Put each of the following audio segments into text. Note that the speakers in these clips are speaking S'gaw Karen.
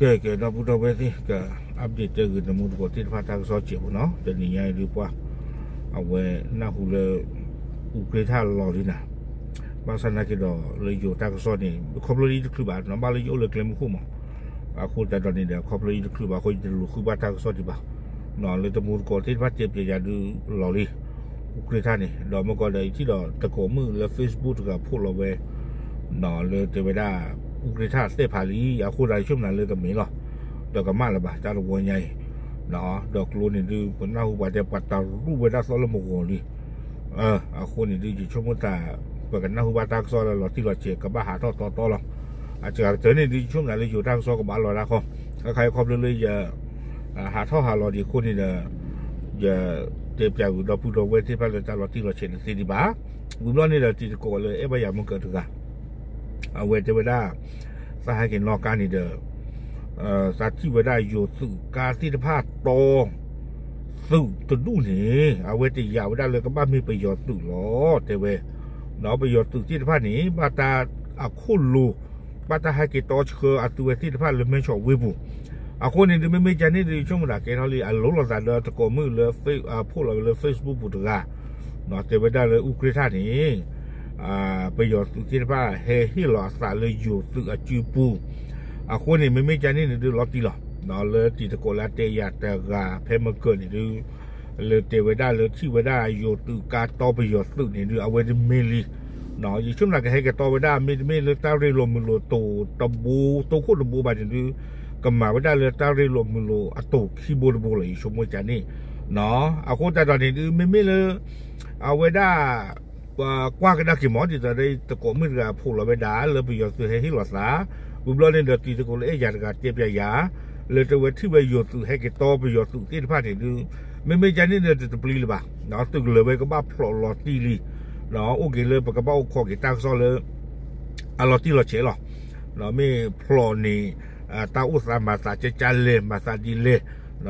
ကဲ ကဲ ဒီပုၢ်ဒီဝဲၢ်သ့ၣ် က update တဲဂ့ၤ တမူတကိးသ့ၣ်တဖၣ်တၢ်ကစီၣ်စဲးဖိနီၤ, တနံၤညါအံၤဒုးပှၤ အဝဲနၢ်ဟူလၢ အူကြ့ၢ်ထၣ်လီၤလံနၤ, ဘၣ်ဆၣ်နာ်က့ဒီးလၢယိၤတၢ်ကစီၣ်န့ၣ် ခီဖျိလၢယတချုးဘၣ်နီၤ, ဘၣ်လၢယအိၣ်လၢကျဲမုၢ်ခိၣ်မး, အဃိသတးဒီးန့ၣ်ဒီး ခီဖျိယတချုးဘၣ်အဃိ ယတလူၤဃုဘၣ်တၢ်ကစီၣ်ဒံးဘၣ်, လၢတမူတကိးသ့ၣ်တဖၣ်တဲပျဲယၤဒုးလီၤလံ အူကြ့ၢ်ထၣ်န့ၣ်, ဒီးမ့ၢ်ကီးဒီး ယထံၣ်ဒီးတကိးမုၣ်လၢ Facebook တဂၤဖီၣ်လီၤဝဲ လၢတဲဝဲဒၣ် အူကြ့ၢ်ထၣ်သ့ၣ်ဖးလံ, အဃိသတးယဆိကမိၣ်လၢတမ့ၢ်လီၤ, ဒီးကမၣ်လၢၤဘၣ် တၢ်တဝီညါအံၤ, ဒီးကျိန့ၣ်ဒုး ပနၢ်ဟူပှၤတဲပှၤတရူးဝဲဒၣ်သီလၢမုၢ်ဂီၤလံ, အဃိန့ၣ်ဒုး ယဆိကမိၣ်သး ပကနၢ်ဟူဘၣ်တၢ်ကစီၣ်လၢလီၤတံၢ်လီၤဆဲး ကဘၣ်ဟးထီၣ်တီတီလီၤ, အစှၤကတၢၢ်န့ၣ်ဒုး ယဆိကမိၣ်လၢယိၤတၢ်ကစီၣ်ကဘၣ်လီၤဒၣ်ခီ, ခဲခါအံၤခီဖျိလၢယ ဟးထီၣ်ဟးလီၤဒံးအဃိန့ၣ်ဒီး ယတဲပျးဂ့ၤဒီပုၢ်ဒီဝဲၢ်သ့ၣ်တဖၣ်လၢတၢ်လီၤတံၢ်လီၤဆဲးတသ့ဒံးဘၣ်, ဝံၤဘျီန့ၣ်ဒီးတံၤသကိးလၢအဲၣ်ဘၣ်ယၤမုၢ်ကၢတဂၤ အဝဲတဲဝဲဒၣ် သးဟဲက့ၤနီၣ်ကါန့ၣ်ဒီး သးထံၣ်ဝဲဒၣ်ယိၤသုးကါသ့ၣ်တဖၣ်တီ သုးတဒူၣ်န့ၣ် အဝဲတယာ်ဝဲဒၣ်လၢကဘၣ်မ့ၢ်ပယီၤသုးလီၤ တဲဝဲ, ဒီးပယီၤသုးသ့ၣ်တဖၣ်န့ၣ် ဘၣ်တၢ်အခိၣ်လိၤ ဘၣ်တၢ်ဟဲက့ၤတီဆှၢအသုဝဲသ့ၣ်တဖၣ်လၢမဲၢ်ဆီးဝ့ၢ်ပူၤ, အဃိန့ၣ်ဒုး မ့မ့ၢ်ကန့ၣ်ဒုး ယဆိကမိၣ်ဒၣ်ကဲထီၣ်လံ အလိၤလိာ်သးဒီးတကိးမုၣ်လၢ ဖီၣ်လီၤဝဲလၢ Facebook ပူၤတဂၤ တဲဝဲဒၣ်လၢအူကြ့ၢ်ထၣ်န့ၣ် ပယီၤသုးသ့ၣ်တဖၣ်ဟဲဟ့ၣ်လီၤအသးလၢယိၤသုးအစုပူၤ, အဃိန့ၣ် မ့မ့ၢ်ကန့ၣ်န့ၣ်ဒုးလီၤတံၢ်လီၤ, လၢတံၤသကိးလၢအတဲယၤတဂၤဖဲမုၢ်ကၢန့ၣ်ဒုး လၢတဲဝဲဒၣ်လၢထံၣ်ဝဲဒၣ်ယိၤသုးကါတီပယီၤသုးန့ၣ်ဒုး အဝဲတမ့ၢ်လံ, ယဆိကမိၣ်ကဟဲက့ၤတီဝဲဒၣ် မ့တမ့ၢ်လၢတၢ်ရ့လိာ်မုာ်လိာ်တိၤတဘိ တိခိၣ်တဘိဘၣ်န့ၣ်ဒုး ကမၤဝဲဒၣ်လၢတၢ်ရ့လိာ်မုာ်လိာ်အတိၤခံဘိတဘိလီၤ ယဆိကမိၣ်ကန့ၣ်, အဃိသတးဒီးန့ၣ်ဒုး မ့မ့ၢ်လၢ အဝဲဒၣ် ပကွၢ်ကဒါက့ၤမး ဒ်သိးဒီးတကိးမုၣ်တဂၤဖီၣ်လီၤဝဲဒၣ်လၢပယီၤသုးဟဲဟ့ၣ်လီၤသး, ဝံၤဘျီန့ၣ်ဒီးတံၤသကိးလၢအဲၣ်ယၤတဂၤတဲပျးယၤ လၢတဲဝဲထံၣ်ဝဲယိၤသုးဟဲက့ၤတီပယီၤသုးသ့ၣ်တဖၣ်န့ၣ်ဒုး မ့မ့ၢ်ကန့ၣ်ဒီးတတပျံၤလၢၤဘၣ်, သုးကလၢၤဝဲကဘၣ်ဖျိးလီၤတံၢ်လံ, အိၣ်က့ၤလၢပကဘၣ်အိၣ်ခိးက့ၤတၢ်ကစီၣ်လၢ အလီၤတံၢ်လီၤဆဲးလီၤ, မ့ၢ်ဖျိးန့ၣ် တၢ်အိၣ်သးမၤသးကကလဲၣ် မၤသးဒ်လဲၣ်,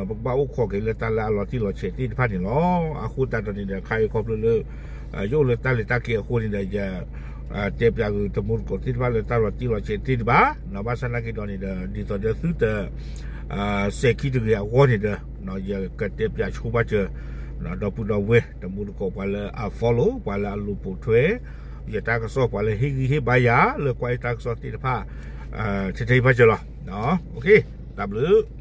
ပကဘၣ်အိၣ်ခိးက့ၤလၢတၢ်လၢအလီၤတံၢ်လီၤဆဲးသ့ၣ်တဖၣ်န့ၣ်လီၤ. အဃိသတးဒီးန့ၣ်ဒီး ခါအံၤခီဖျိလၢ ယအိၣ်လၢတၢ်လဲၤတၢ်က့ၤအဃိန့ၣ်ဒီး ယ တဲပျးဂ့ၤတမူတကိးသ့ၣ်တဖၣ်လၢတၢ်လီၤတံၢ်လီၤဆဲးသ့ၣ်တဖၣ်, ဘၣ်ဆၣ်နာ်က့ဒီးန့ၣ်ဒီး ဒ်သိးဒီးသုတ စဲးခံတဂ့ၤအဂီၢ်န့ၣ်ဒီး ယကတဲပျးဆိပာ်စၢၤ ဒီပုၢ်ဒီဝဲၢ်တမူတကိး ပှၤလၢအ follow ပှၤလၢအလူၤပိာ်ထွဲ ယတၢ်ကစီၣ် ပှၤလၢဟ့ၣ်ဂံၢ်ဟ့ၣ်ဘါယၤ လၢကွၢ်ယတၢ်ကစီၣ်သ့ၣ်တဖၣ် ထဲထဲအံၤပာ်စၢၤလီၤ. တၢ်ဘျုး